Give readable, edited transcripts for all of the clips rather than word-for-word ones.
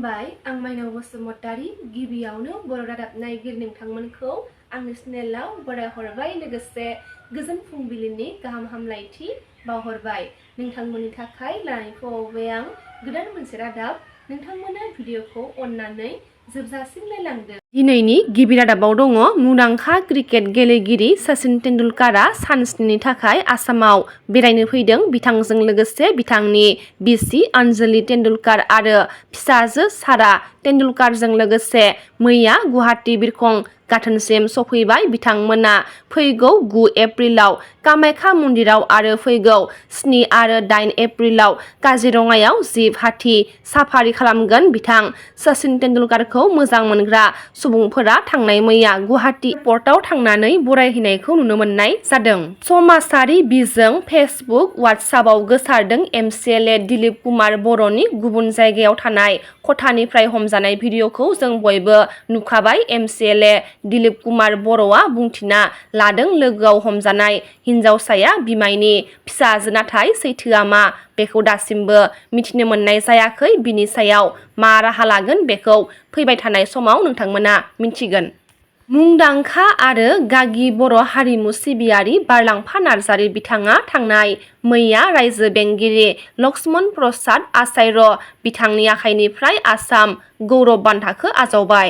खुलुमबाय आं माइनाव बसुमतारी गिबियावनो बर' रादाब नायगिरि नोंथांमोनखौ आंनि चेनेलाव बरायहरबाय लोगोसे गोजोन फुंबिलिनि गाहाम हामलायथि बावहरबाय नोंथांमोननि थाखाय लानानै फैबाय आं गोदान मोनसे रादाब नोंथांमोना भिडिअखौ अननानै जोबजासिम नायलांदो। दिनैनि गिबि रादाबाव दङ मुंदांखा क्रिकेट गेलेगिरि सचिन तेंडुलकारा सानस्निनि थाखाय आसामाव बेरायनो फैदों। बिथांजों लोगोसे बिथांनि बिसि अंजलि तेंडुलकार आरो फिसाजो सारा तेंडुलकारजों लोगोसे मैया गुवाहाटी बिरखं गाथोनसिम सफैबाय। बिथांमोना फैगौ 9 एप्रिलाव कामाख्या मन्दिराव आरो फैगौ 7 आरो 8 एप्रिलाव काजिरङायाव जिब हाथी साफारि खालामगोन। बिथां सचिन तेंडुलकारखौ मोजां मोनग्रा सुबुंफोरा थांनाय मैया गुवाहाटी एयारपर्टआव थांनानै बरायहैनायखौ नुनो मोननाय जादों। समाजारि बिजों फेसबुक वाट्सएपआव गोसारदों एमसिएलए दिलीप कुमार बर'नि गुबुन जायगायाव थानाय खथानिफ्राय हमजानाय भिडिअखौ जों बयबो नुखाबाय। एमसिएलए दिलीप कुमार बर'आ बुंथिना लादों लोगोआव हमजानाय हिन्जावसाया बिमायनि फिसाजो नाथाय सैथोआ मा बेखौ दासिमबो मिथिनो मोननाय जायाखै। बिनि सायाव मा राहा लागोन बेखौ फैबाय थानाय समाव नोंथांमोना मिन्थिगोन। मुंदांखा आरो गागि बर' हारिमु सिबियारि बारलांफा नार्जारि बिथाङा थांनाय मैया रायजो बेंगिरि लक्ष्मण प्रसाद आचार्य बिथांनि आखाइनिफ्राय आसाम गौरब बान्थाखौ आजावबाय।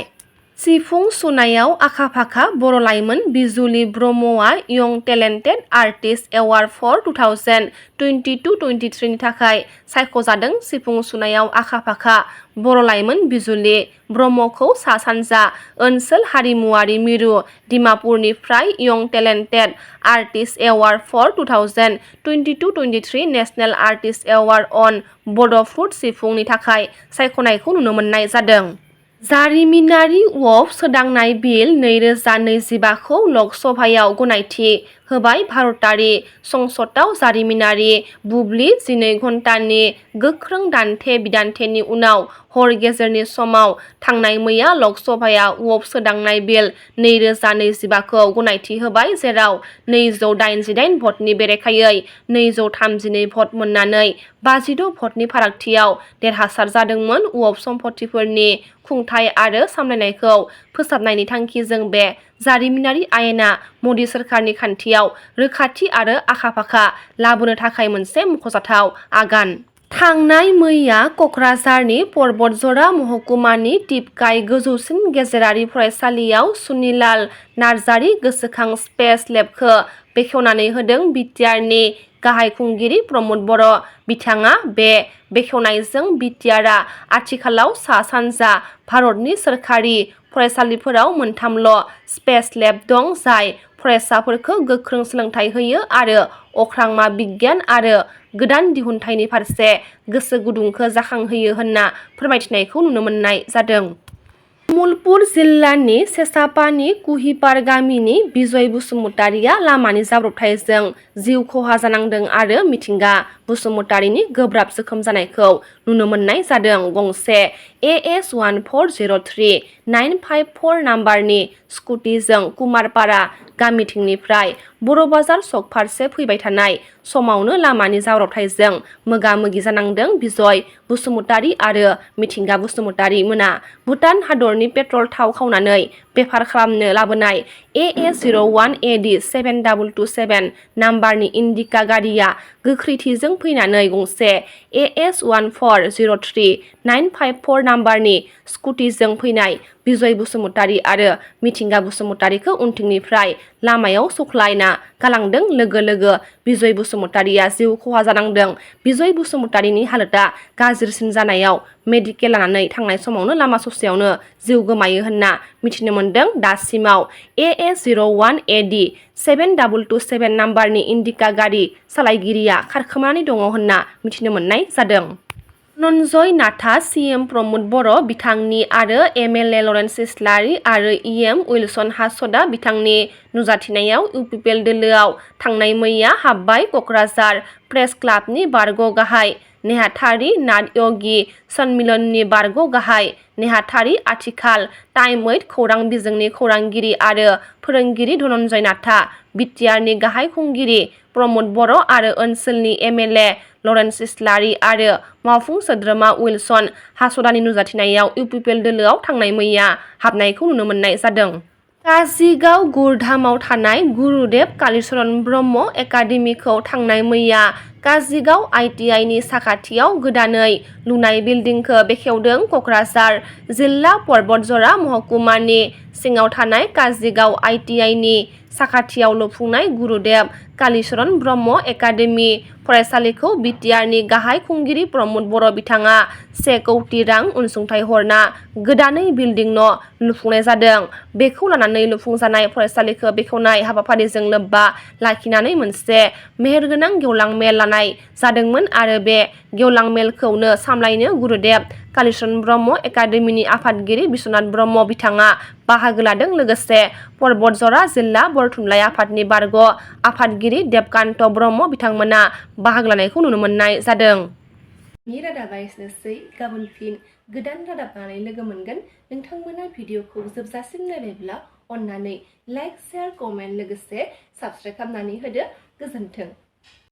सिफुं सुनायाव आखा-फाखा बर' लाइमोन बिजुलि ब्रह्मआ young talented artist award for 2022-23 नि थाखाय सायख'जादों। सिफुं सुनायाव आखा-फाखा बर' लाइमोन बिजुलि ब्रह्मखौ सा-सानजा ओनसोल हारिमुआरि मिरु डिमापुरनिफ्राय young talented artist award for 2022-23 national artist award on Bodo' flute सिफुंनि थाखाय सायख'नायखौ नुनो मोननाय जादों। जारिमिनारि वफ सोदांनाय बिल 2025 खौ लक सभायाव गनायथि होबाय। भारतारि संसदआव जारिमिनारि बुब्लि 12 घन्टानि गोख्रों दान्थे-बिदान्थेनि उनाव हर गेजेरनि समाव थांनाय मैया लक सभाया वफ सोदांनाय बिल 2025 खौ गनायथि होबाय जेराव 288 भटनि बेरेखायै 232 भट मोननानै 56 भटनि फारागथियाव देरहासार जादोंमोन। वफ सम्पथिफोरनि खुंथाय आरो सामलायनायखौ फोसाबनायनि थांखिजों बे जारिमिनारि आयेना मदि सोरखारनि खान्थियाव रोखाथि आरो आखा-फाखा लाबोनो थाखाय मोनसे मख'जाथाव आगान। थांनाय मैया क'क्राझारनि पर्बतझरा महकुमानि टिपकाइ गोजौसिन गेजेरारि फरायसालियाव सुनिलाल नार्जारि गोसोखां स्पेस लेबखौ बेखेवनानै होदों बिटिआरनि गाहाय खुंगिरि प्रमद बर'। बिथाङा बे बेखेवनायजों बिटिआरआ आथिखालाव सा-सानजा भारतनि सोरखारि फरायसालिफोराव 3ल' स्पेस लेब दं जाय फरायसाफोरखौ गोख्रों सोलोंथाइ होयो आरो अख्रांमा बिगियान आरो गोदान दिहुनथायनि फारसे गोसो गुदुंखौ जाखांहोयो होनना फोरमायथिनायखौ नुनो मोननाय जादों। तामुलपुर जिल्लानि सेसापानि कुहिपार गामिनि बिजय बसुमतारिया लामानि जाब्रबथायजों जिउ खहा जानांदों आरो मिथिंगा बसुमतारिनि गोब्राब जोखोम जानायखौ नुनो मोननाय जादों। गंसे AS1403954 नाम्बारनि स्कुटिजों कुमारपारा गामिथिंनिफ्राय बर'बाजार सक फारसे फैबाय थानाय समावनो लामानि जाब्रबथायजों मोगा-मोगि जानांदों। बिजय बसुमतारि आरो मिथिंगा बसुमतारि मोना भुटान हादरनि पेट्रल थाव खावनानै बेफार खालामनो लाबोनाय AS01AD 7227 नाम्बारनि इन्डिका गारिया गोख्रैथिजों फैनानै गंसे AS1403954 नाम्बारनि स्कुटिजों फैनाय बिजय बसुमतारि आरो मिथिंगा बसुमतारिखौ उनथिंनिफ्राय लामायाव सख्लायना गालांदों। लोगो लोगो बिजय बसुमतारिया जिउ खहा जानांदों। बिजय बसुमतारिनि हालोदा गाज्रिसिन जानायाव मेडिकेल लानानै थांनाय समावनो लामा ससेयावनो जिउ गोमायो होनना मिथिनो मोनदों। दासिमाव AS01AD 7227 नाम्बारनि इन्डिका गारि सालायगिरिया खारखोमानानै दङ होनना मिथिनो मोननाय जादों। धनन्जय नाथआ CM प्रमद बर' बिथांनि आरो MLA लरेन्स इस्लारि आरो EM उइलसन हासदआ बिथांनि नुजाथिनायाव UPPL दोलोआव थांनाय मैया हाबबाय। क'क्राझार प्रेस क्लाबनि बारग' गाहाय नेहाथारि नाथयगी सन्मिलननि बारग' गाहाय नेहाथारि आथिखाल टाइम 8 खौरां बिजोंनि खौरांगिरि आरो फोरोंगिरि धनन्जय नाथआ बिटिआरनि गाहाय खुंगिरि प्रमद बर' आरो ओनसोलनि MLA लरेन्स इस्लारि आरो मावफुं सोद्रोमा उइलसन हासदानि नुजाथिनायाव UPPL दोलोआव थांनाय मैया हाबनायखौ नुनो मोननाय जादों। काजिगाव गुरधामाव थानाय गुरुदेव कालीचरण ब्रह्म एकाडेमीखौ थांनाय मैया काजिगाव ITI नि साखाथियाव गोदानै लुनाय बिल्डिंखौ बेखेवदों। कक्राझार जिल्ला परबतजरा महकुमानि सिङाव थानाय काजिगाव ITI नि साखाथियाव लुफुंनाय गुरुदेव कालीचरण ब्रह्म एकाडेमी फरायसालिखौ BTRनि गाहाय खुंगिरि प्रमद बर' बिथाङा 1 कौटि रां अनसुंथाइ हरना गोदानै बिल्डिं न' लुफुंनाय जादों। बेखौ लानानै लुफुंजानाय फरायसालिखौ बेखेवनाय हाबाफारिजों लोब्बा लाखिनानै मोनसे मेहेरगोनां गेवलां मेल लानाय जादोंमोन आरो बे गेवलां मेलखौनो सामलायनो गुरुदेव कालीचरण ब्रह्म एकाडेमीनि आफादगिरि बिश्वनाथ ब्रह्म बिथाङा बाहागो लादों। लोगोसे परबतजरा जिल्ला बर' थुनलाइ आफादनि बारग' आफादगिरि देबकान्त ब्रह्म बिथांमोना बाहागो लानायखौ नुनो मोननाय जादों। रादाबा एसेनोसै। गाबोन फिन गोदान रादाब लानानै लोगो मोनगोन। नोंथांमोना भिडिअखौ जोबजासिम नायबायब्ला अन्नानै लाइक, शेयार, कमेन्ट लोगोसे साबस्क्राइब खालामनानै होदो। गोजोन्थों।